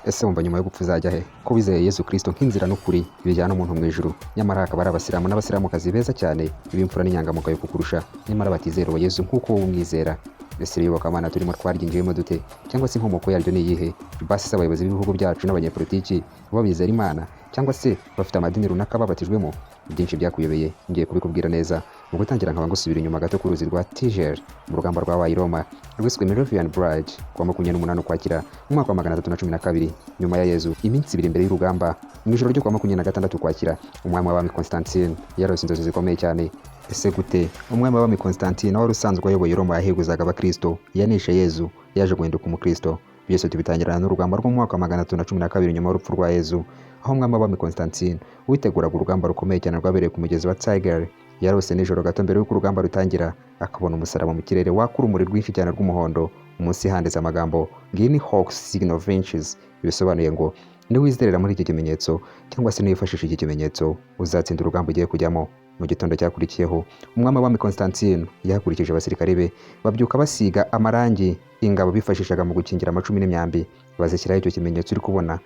Ese wumva nyuma yo gupfa uzajya he, ko wizeye Yesu Kristo nk'inzira n'ukuri bijyana umuntu mu ijuru, nyamara hakaba ari abasilamu n'abasilamukazi beza cyane b'imfura n'inyangamugayo kukurusha, nyamara batizera uwo Yesu nk'uko wowe umwizera? Ese iyobokamana turimo twaryinjiyemo dute, cyangwa se inkomoko yaryo ni iyihe? Basi se abayobozi b'ibihugu byacu n'abanyepolitiki bo bizera Imana, cyangwa se bafite amadini runaka babatijwemo? Byinshi byakuyobeye, ngiye kubikubwira neza. Mu gutangira, nkaba ngusubira inyuma gato ku ruzi rwa Tiger mu rugamba rwabaye i Roma rwiswe Milvian Bridge kuwa 28 Ukwakira mu mwaka wa 312 nyuma ya Yezu. Iminsi 2 mbere y'urugamba, mu ijoro ryo kuwa 26 Ukwakira, umwami w'abami Constantine yarose inzozi zikomeye cyane. Ese gute umwami w'abami Constantine, wari usanzwe ayoboye Roma yahiguzaga abakristo, yanishe Yezu, yaje guhinduka umukristo? Byose tubitangirana n'urugamba rwo mu mwaka wa 312 nyuma y'urupfu rwa Yezu, aho umwami w'abami Constantine witeguraga urugamba rukomeye cyane rwabereye ku mugezi wa Tiger yarose nijoro gato mbere y'uko urugamba rutangira, akabona umusaraba mu kirere waka urumuri rwinshi cyane rw'umuhondo, munsi handitse amagambo "In hoc signo vinces", bisobanuye ngo niwizerera muri iki kimenyetso cyangwa se niwifashisha iki kimenyetso, uzatsinda urugamba ugiye kujyamo. Mu gitondo cyakurikiyeho, umwami w'abami Constantine yahakurikije abasirikare be, babyuka basiga amarangi ingabo bifashishaga mu gukingira amacumu n'imyambi, bazishyiraho icyo kimenyetso uri kubona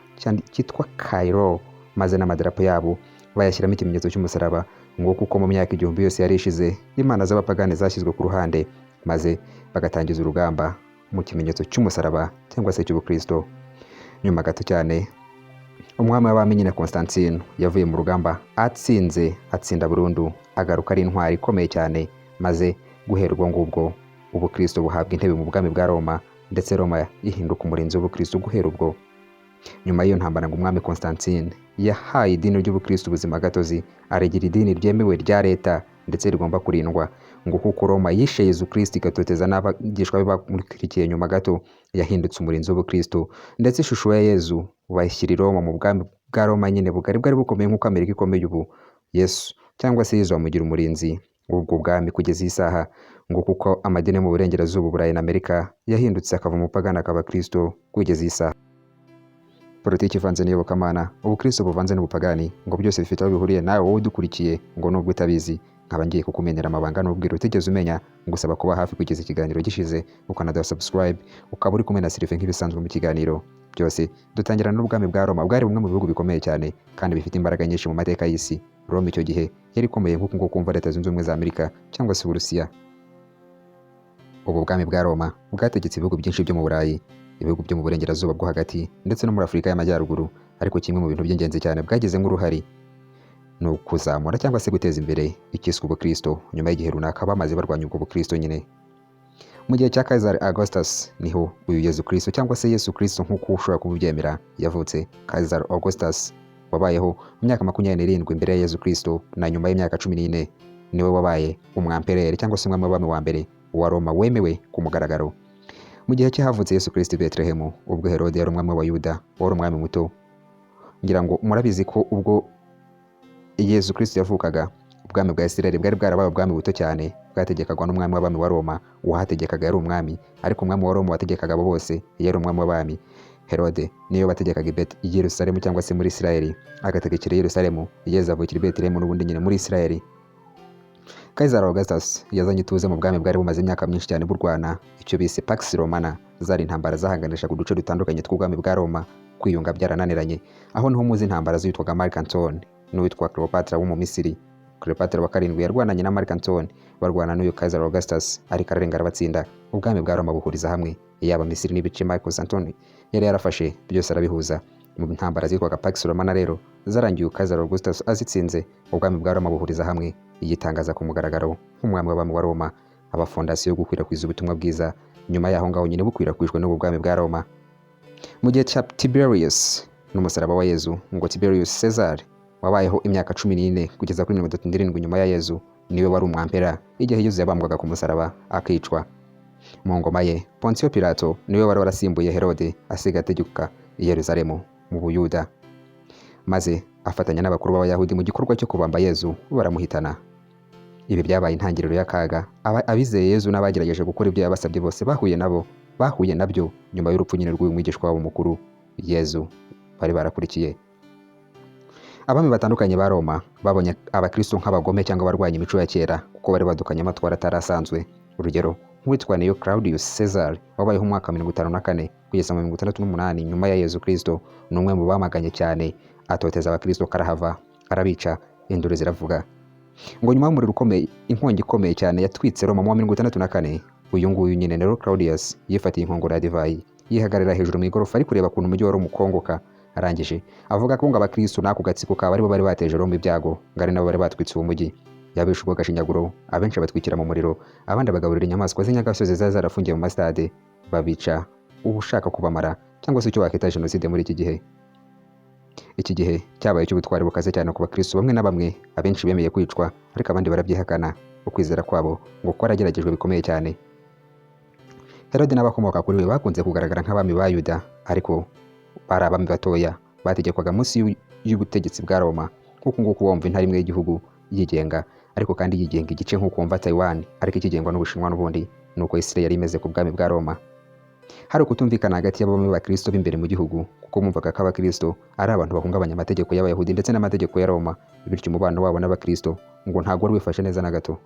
cyitwa Chi-Rho, maze n'amadarapo yabo bayashyiramo ikimenyetso cy'umusaraba. Ngo kuko mu myaka 1000 yose yari ishize imana z'abapagani zashyizwe ku ruhande, maze bagatangiza urugamba mu kimenyetso cy'umusaraba cyangwa se cy'ubukristo. Nyuma gato cyane, umwami w'abami nyine Constantine yavuye mu rugamba atsinze, atsinda burundu, agaruka ari intwari ikomeye cyane, maze guhera ubwo ngubwo ubukristo buhabwa intebe mu bwami bwa Roma, ndetse Roma ihinduka umurinzi w'ubukristo guhera ubwo. Nyuma y'iyo ntambara, ngo umwami Constantine yahaye idini ry'ubukristo ubuzima gatozi, arigira idini ryemewe rya leta ndetse rigomba kurindwa. Ngo kuko Roma yishe Yezu Kristo, igatoteza n'abigishwa be bamukurikiye, nyuma gato yahindutse umurinzi w'ubukristo, ndetse ishusho ya Yezu bayishyira i Roma, mu bwami bwa Roma nyine bugari bwari bukomeye nk'uko Amerika ikomeye ubu. Yesu cyangwa se Yezu bamugira umurinzi w'ubwo bwami kugeza iyi saha. Ngo kuko amadini yo mu burengerazuba, Burayi na Amerika, yahindutse akava mu pagani akaba Kristo kugeza iyi saha. Politiki ivanze n'iyobokamana, ubukristo buvanze n'ubupagani, ngo byose bifite aho bihuriye nawe wowe udukurikiye. Ngo nubwo utabizi, nkaba ngiye kukumenera amabanga n'ubwira utigeze umenya. Ngusaba kuba hafi kugeza ikiganiro gishize, ukanaduha subscribe, ukaba uri kumwe na Sylvain nk'ibisanzwe mu kiganiro. Byose dutangirana n'ubwami bwa Roma, bwari bumwe mu bihugu bikomeye cyane kandi bifite imbaraga nyinshi mu mateka y'isi. Roma icyo gihe yari ikomeye nk'uku nguku kumva Leta Zunze Ubumwe za Amerika cyangwa se Uburusiya. Ubu bwami bwa Roma bwategetse ibihugu byinshi byo mu Burayi, ibihugu byo mu burengerazuba bwo hagati, ndetse no muri Afurika y'Amajyaruguru. Ariko kimwe mu bintu by'ingenzi cyane bwagizemo uruhare ni ukuzamura cyangwa se guteza imbere icyiswe ubukristo, nyuma y'igihe runaka bamaze barwanya ubwo bukristo nyine. Mu gihe cya Kaisari Augustus niho uyu Yezu Kristo, cyangwa se Yesu Kristo nk'uko ushobora kubyemera, yavutse. Kaisari Augustus wabayeho mu myaka 27 mbere ya Yezu Kristo na nyuma y'imyaka 14, niwe wabaye umwampereri cyangwa se umwami w'abami wa mbere wa Roma wemewe ku mugaragaro. Mu gihe cye havutse Yesu Kristo i Betelehemu, ubwo Herode yari umwami w'Abayuda, wari umwami muto. Ngira ngo murabizi ko ubwo Yesu Kristo yavukaga, ubwami bwa Isirayeli bwari bwarabaye ubwami buto cyane, bwategekagwa n'umwami w'abami wa Roma. Uwahategekaga yari umwami, ariko umwami wa Roma wategekaga abo bose yari umwami w'abami. Herode niyo bategekaga i Yerusalemu cyangwa se muri Isirayeli, agategekera i Yerusalemu. Yezu avukira i Betelehemu n'ubundi nyine muri Isirayeli. Kaisari Augustus yazanye ituze mu bwami bwari bumaze imyaka myinshi cyane burwana, icyo bise Pax Romana. Zari intambara zahanganishaga uduce dutandukanye tw'ubwami bwa Roma, kwiyunga byarananiranye. Aho niho muzi intambara z'uwitwaga Mark Antony n'uwitwa Cleopatra wo mu Misiri. Cleopatra wa karindwi yarwananye na Mark Antony, barwana n'uyu Caesar Augustus, ariko ararenga arabatsinda. Ubwami bwa Roma buhuriza hamwe, yaba Misiri n'ibice Marcus Antony yari yarafashe, byose arabihuza. Mu ntambara zitwaga Pax Romana rero zarangiye Caesar Augustus azitsinze, ubwami bwa Roma buhuriza hamwe, yitangaza ku mugaragaro nk'umwami w'abami wa Roma, aba fondasiyo yo gukwirakwiza ubutumwa bwiza. Nyuma y'aho ngaho nyine bukwirakwijwe n'ubu bwami bwa Roma. Mu gihe cya Tiberius n'umusaraba wa Yezu, ngo Tiberius Caesar wabayeho imyaka 14 kugeza kuri 37 nyuma ya Yezu, niwe wari umwampera igihe Yezu yabambwaga ku musaraba akicwa. Mu ngoma ye, Pontiyo Pilato niwe wari warasimbuye Herode, asiga ategeka i Yerusalemu mu Buyuda, maze afatanya n'abakuru b'Abayahudi mu gikorwa cyo kubamba Yezu, baramuhitana. Ibi byabaye intangiriro y'akaga abizeye Yezu n'abagerageje gukora ibyo yabasabye bose bahuye nabo, bahuye nabyo nyuma y'urupfu nyine rw'uyu mwigishwa wabo mukuru Yezu bari barakurikiye. Abami batandukanye ba Roma babonye abakristo nk'abagome cyangwa abarwanya imico ya kera, kuko bari badukanye amatwara atari asanzwe. Urugero, Nk'uwitwa Neo Claudius Caesar wabayeho umwaka wa 54 kugeza mu 68 nyuma ya Yezu Kristo, ni umwe mu bamaganye cyane, atoteza abakristo karahava, arabica, induru ziravuga. Ngo nyuma y'umuriro ukomeye, inkongi ikomeye cyane yatwitse Roma mu wa 64, uyu nguyu nyine Nero Claudius yifatiye inkongoro ya divayi, yihagarara hejuru mu igorofa ari kureba ukuntu umujyi wa Roma ukongoka. Arangije avuga ko ngo abakristo n'ako gatsiko kabo aribo bari bateje Roma ibyago, ngo ari nabo bari batwitse uwo mujyi. Yabishe ubwo gashinyaguro, abenshi batwikira mu muriro, abandi bagaburira inyamaswa z'inyagasozi zari zarafungiye mu masitade, babica ushaka kubamara, cyangwa se icyo wakita jenoside muri iki gihe. Iki gihe cyabaye icy'ubutwari bukaze cyane ku bakristo bamwe na bamwe. Abenshi bemeye kwicwa, ariko abandi barabyihakana. Ukwizera kwabo ngo kwarageragejwe bikomeye cyane. Herode n'abakomoka kuri we bakunze kugaragara nk'abami ba Yuda, ariko bari abami batoya bategekwaga munsi y'ubutegetsi bwa Roma, nk'uku nguku wumva intara imwe y'igihugu yigenga, ariko kandi yigenga igice, nk'uko wumva Taiwan ariko ikigengwa n'Ubushinwa. N'ubundi nuko Israel yari imeze ku bwami bwa Roma. Hari ukutumvikana hagati y'abami b'abakristo b'imbere mu gihugu, kuko bumvaga ko abakristo ari abantu bahungabanya amategeko y'Abayahudi ndetse n'amategeko ya Roma. Bityo umubano wabo n'abakristo ngo ntabwo wari wifashe neza na gato.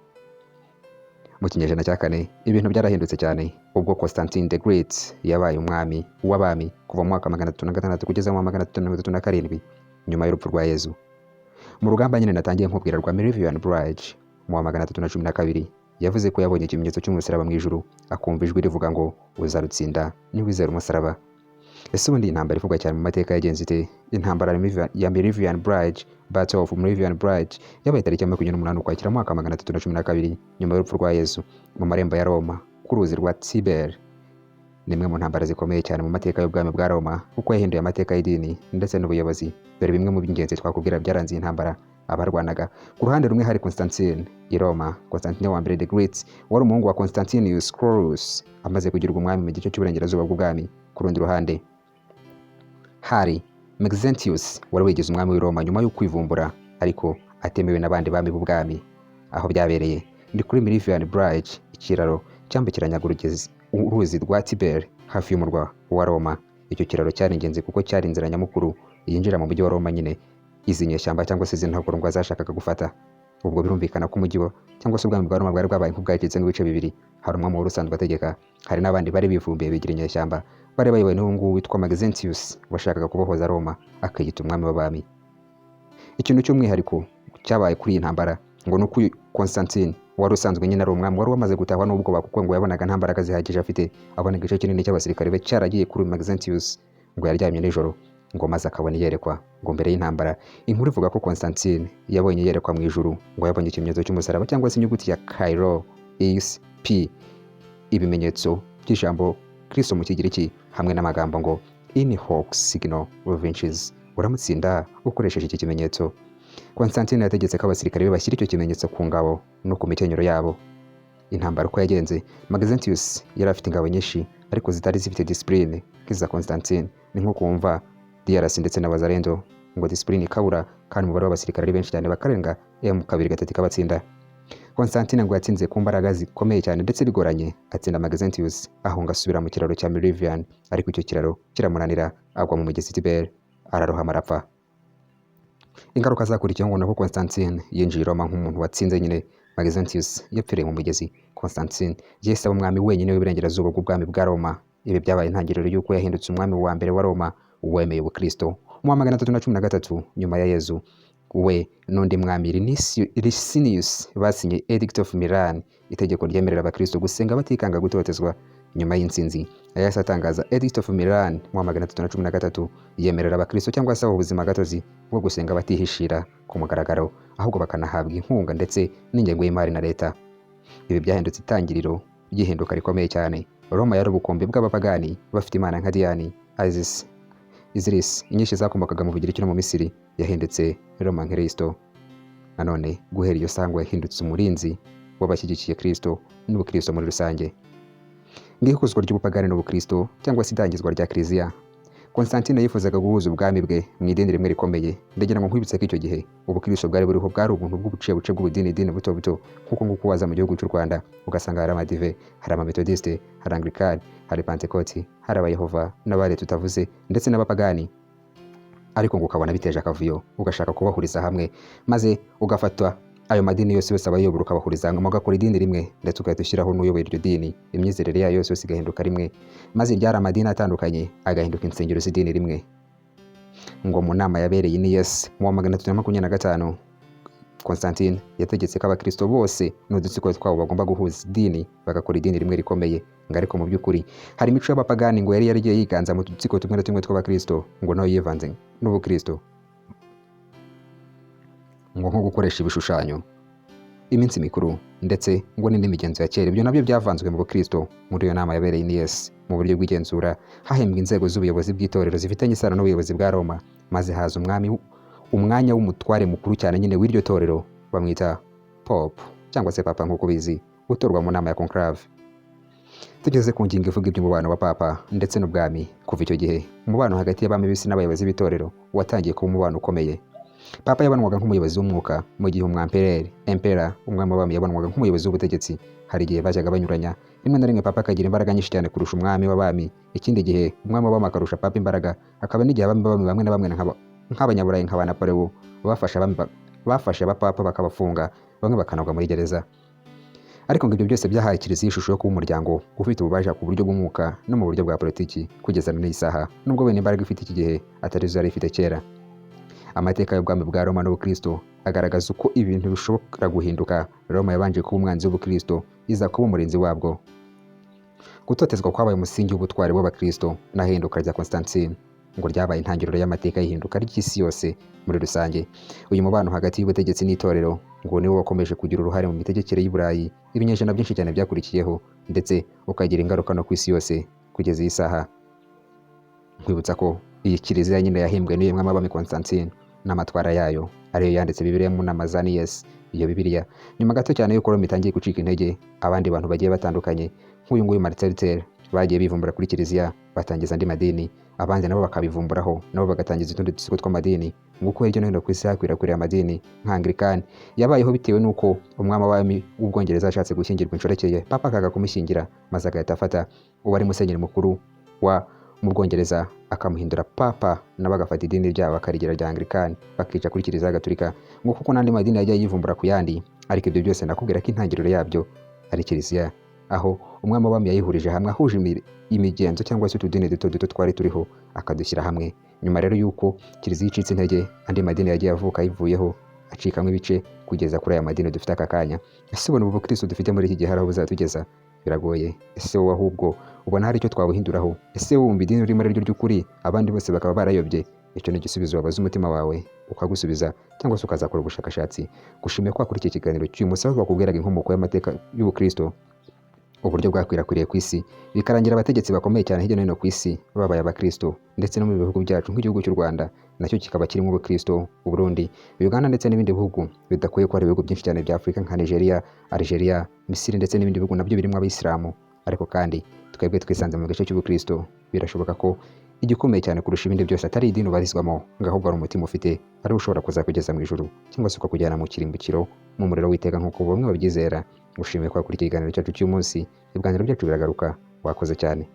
Mu kinyejana cya kane ibintu byarahindutse cyane, ubwo Constantine the Great yabaye umwami w'abami kuva mu mwaka wa 306 kugeza mu wa 337 nyuma y'urupfu rwa Yezu. Mu rugamba nyine natangiye nkubwira rwa Milvian Bridge mu wa 312, yavuze ko yabonye ikimenyetso cy'umusaraba mu ijuru, akumva ijwi rivuga ngo uzarutsinda niwizera umusaraba. Ese ubundi iyi ntambara ivugwa cyane mu mateka yagenze ite? Intambara ya Milvian Bridge, Battle of Milvian Bridge, yabaye tariki ya 28 Ukwakira mu mwaka wa 312 nyuma y'urupfu rwa Yezu, mu marembo ya Roma ku ruzi rwa Tiber. Ni imwe mu ntambara zikomeye cyane mu mateka y'ubwami bwa Roma, kuko yahinduye amateka y'idini ndetse n'ubuyobozi. Dore bimwe mu by'ingenzi twakubwira byaranze iyi ntambara. Abarwanaga ku ruhande rumwe hari Constantine i Roma, Constantine wa mbere the Great, wari umuhungu wa Constantinus Chlorus, amaze kugirwa umwami mu gice cy'uburengerazuba bw'ubwami. Ku rundi ruhande hari Maxentius, wari wigize umwami w'i Roma nyuma yo kwivumbura, ariko atemewe n'abandi bami b'ubwami. Aho byabereye ni kuri Milvian Bridge, ikiraro cyambukiranyaga uruzi rwa Tiber hafi y'umurwa wa Roma. Icyo kiraro cyari ingenzi kuko cyari inzira nyamukuru yinjira mu mujyi wa Roma nyine izi nyeshyamba cyangwa se izi ntagondwa zashakaga gufata. Ubwo birumvikana ko umujyi wa cyangwa se ubwami bwa Roma bwari bwabaye nk'ubwacitsemo ibice bibiri. Hari umwami wari usanzwe ategeka, hari n'abandi bari bivumbiye bigira inyeshyamba, bari bayobowe n'uwo nguwo witwa Maxentius, washakaga kubohoza Roma akiyita umwami w'abami. Ikintu cy'umwihariko cyabaye kuri iyi ntambara ngo ni uko uyu Constantine wari usanzwe nyine ari umwami wari wamaze gutahwa n'ubwoba, kuko ngo yabonaga nta mbaraga zihagije afite, abona igice kinini cy'abasirikare be cyaragiye kuri uyu Maxentius. Ngo yaryamye nijoro, ngo maze akabona iyerekwa. Ngo mbere y'intambara, inkuru ivuga ko Constantine yabonye iyerekwa mu ijuru. Ngo yabonye ikimenyetso cy'umusaraba cyangwa se inyuguti ya Chi X P, ibimenyetso by'ijambo Kristo mu Kigiriki, hamwe n'amagambo ngo "In hoc signo vinces", uramutsinda ukoresheje iki kimenyetso. Constantine yategetse ko abasirikare be bashyira icyo kimenyetso ku ngabo no ku mikenyero yabo. Intambara uko yagenze: Maxentius yari afite ingabo nyinshi, ariko zitari zifite discipline nk'iza Constantine. Ni nko kumva DRC ndetse na Wazalendo, ngo discipline ikabura kandi umubare w'abasirikare ari benshi cyane, bakarenga M23 ikabatsinda. Constantine ngo yatsinze ku mbaraga zikomeye cyane ndetse bigoranye, atsinda Maxentius, ahunga asubira mu kiraro cya Milvian, ariko icyo kiraro kiramunanira, agwa mu mugezi Tiber, ararohama, arapfa. Ingaruka zakurikiyeho ngo nako Constantine yinjiye i Roma nk'umuntu watsinze nyine Maxentius yapfiriye mu mugezi. Constantine yahise aba umwami wenyine w'iburengerazuba bw'ubwami bwa Roma. Ibi byabaye intangiriro y'uko yahindutse umwami wa mbere wa Roma wemeye ubukristo. Mu wa 313 nyuma ya Yezu, we n'undi mwami Licinius basinye Edict of Milan, itegeko ryemerera abakristo gusenga batikanga gutotezwa. Nyuma y'intsinzi yahise atangaza Edict of Milan mu wa 313, yemerera abakristo cyangwa se ubuzima gatozi bwo gusenga batihishira ku mugaragaro, ahubwo bakanahabwa inkunga ndetse n'ingengo y'imari na leta. Ibi byahindutse itangiriro ry'ihinduka rikomeye cyane. Roma yari ubukombe bw'abapagani bafite imana nka Diane, Isis, Iziris, inyinshi zakomokaga mu Bugiriki no mu Misiri, yahindutse Roma Nkristo. Nanone guhera iyo sangwa yahindutse umurinzi w'abashyigikiye Kristo n'ubukristo muri rusange. Ngihuzwa ry'ubupagani n'ubukristo cyangwa se itangizwa rya Kiliziya. Constantine yifuzaga guhuza ubwami bwe mu idini rimwe rikomeye. Ndagira ngo nkwibutse ko icyo gihe ubukristo bwari buriho bwari ubuntu bw'ubucebuce bw'ubudini dini buto buto, nk'uko nguko waza mu gihugu cy'u Rwanda ugasanga hari amadive, hari amametodiste, hari anglikani, hari pantekoti, hari abayehova n'abandi tutavuze, ndetse n'abapagani, ariko ngo ukabona biteje akavuyo, ugashaka kubahuriza hamwe, maze ugafata Ayo madini yose yose abayobora ukabahuriza hamwe mugakora idini rimwe, ndetse ugahita ushyiraho n'uyoboye iryo dini, imyizerere yayo yose yose igahinduka rimwe, maze iryari amadini atandukanye agahinduka insengero z'idini rimwe. Ngo mu nama yabereye i Nice mu wa 325, Constantine yategetse ko abakristo bose n'udutsiko twabo bagomba guhuza idini, bagakora idini rimwe rikomeye. Ngo ariko mu by'ukuri hari imico y'abapagani ngo yari yaragiye yiganza mu dutsiko tumwe na tumwe tw'abakristo, ngo nayo yivanze n'ubukristo, ngo nko gukoresha ibishushanyo, iminsi mikuru, ndetse ngo n'indi migenzo ya kera. Ibyo nabyo byavanzwe mu bukristo muri iyo nama yabereye i Nice. Mu buryo bw'igenzura hahembwa inzego z'ubuyobozi bw'itorero zifitanye isano n'ubuyobozi bwa Roma, maze haza umwami, umwanya w'umutware mukuru cyane nyine w'iryo torero, bamwita Pope cyangwa se Papa nk'uko ubizi, utorwa mu nama ya conclave. Tugeze ku ngingo ivuga iby'umubano wa Papa ndetse n'ubwami. Kuva icyo gihe, umubano hagati y'abami b'isi n'abayobozi b'itorero watangiye kuba umubano ukomeye. Papa yabonwaga nk'umuyobozi w'umwuka, mu gihe umwampereri, emperor, umwami w'abami, yabonwaga nk'umuyobozi w'ubutegetsi. Hari igihe bajyaga banyuranya, rimwe na rimwe Papa akagira imbaraga nyinshi cyane kurusha umwami w'abami, ikindi gihe umwami w'abami akarusha Papa imbaraga, hakaba n'igihe abami b'abami bamwe na bamwe nk'abanyaburayi nka ba Napoleon bafashe abami bafashe abapapa bakabafunga, bamwe bakanagwa muri gereza. Ariko ngo ibyo byose byahaye Kiliziya ishusho yo kuba umuryango ufite ububasha ku buryo bw'umwuka no mu buryo bwa politiki kugeza n'iyi saha, nubwo wenda imbaraga ifite iki gihe atari zo yari ifite kera. Amateka y'ubwami bwa Roma n'ubukristo agaragaza uko ibintu bishobora guhinduka. Roma yabanje kuba umwanzi w'ubukristo, iza kuba umurinzi wabwo. Gutotezwa kwabaye umusingi w'ubutwari bw'abakristo, naho ihinduka rya Constantine ngo ryabaye intangiriro y'amateka y'ihinduka ry'isi yose muri rusange. Uyu mubano hagati y'ubutegetsi n'itorero ngo niwo wakomeje kugira uruhare mu mitegekere y'i Burayi ibinyejana byinshi cyane byakurikiyeho, ndetse ukagira ingaruka no ku isi yose kugeza iyi saha. Nkwibutsa ko iyi kiliziya nyine yahimbwe n'uyu mwami w'abami Constantine n'amatwara yayo, ariyo yanditse Bibiliya mu nama za Nice. Iyo Bibiliya, nyuma gato cyane y'uko Roma itangiye gucika intege, abandi bantu bagiye batandukanye nk'uyu nguyu Martin Luther bagiye bivumbura kuri kiliziya, batangiza andi madini, abandi nabo bakabivumburaho, nabo bagatangiza utundi dutsiko tw'amadini. Nguko hirya no hino ku isi hakwirakwiriye amadini nka Anglican, yabayeho bitewe n'uko umwami w'abami w'Ubwongereza yashatse gushyingirwa inshoreke ye, Papa akanga kumushyingira, maze agahita afata uwari musenyeri mukuru wa mu Bwongereza akamuhindura Papa, nabo agafata idini ryabo akarigira rya Anglican, bakica kuri Kiliziya Gatolika. Nguko uko n'andi madini yagiye yivumbura ku yandi. Ariko ibyo byose nakubwira ko intangiriro yabyo ari kiliziya, aho umwami w'abami yayihurije hamwe, ahuje imigenzo cyangwa se utudini duto duto twari turiho, akadushyira hamwe. Nyuma rero y'uko kiliziya icitse intege, andi madini yagiye avuka ayivuyeho, acikamo ibice kugeza kuri aya madini dufite aka kanya. Ese ubona ubu bukristo dufite muri iki gihe hari aho buzatugeza? Biragoye. Ese wowe ahubwo ubona hari icyo twabuhinduraho? Ese wumva idini urimo ari ryo ry'ukuri, abandi bose bakaba barayobye? Icyo ni igisubizo wabaza umutima wawe ukagusubiza, cyangwa se ukazakora ubushakashatsi. Gushimiye ko wakora iki kiganiro cy'uyu munsi, aho twakubwiraga inkomoko y'amateka y'ubukristo, uburyo bwakwirakwiriye ku isi, bikarangira abategetsi bakomeye cyane hirya no hino ku isi babaye abakristo, ndetse no mu bihugu byacu nk'igihugu cy'u Rwanda nacyo kikaba kirimo ubukristo, Burundi, Uganda ndetse n'ibindi bihugu bidakwiye ko hari ibihugu byinshi cyane bya Afurika nka Nigeria, Algeria, Misiri ndetse n'ibindi bihugu nabyo birimo abayisilamu. Ariko kandi twebwe twisanze mu gice cy'ubukristo. Birashoboka ko igikomeye cyane kurusha ibindi byose atari idini ubarizwamo, ngo ahubwo ari umutima ufite, ari wo ushobora kuzakugeza mu ijuru cyangwa se ukakujyana mu kirimbukiro, mu muriro w'iteka, nk'uko bamwe babyizera. Gushimiye ko wakurikiye ikiganiro cyacu cy'uyu munsi. Ibiganiro byacu biragaruka. Wakoze cyane.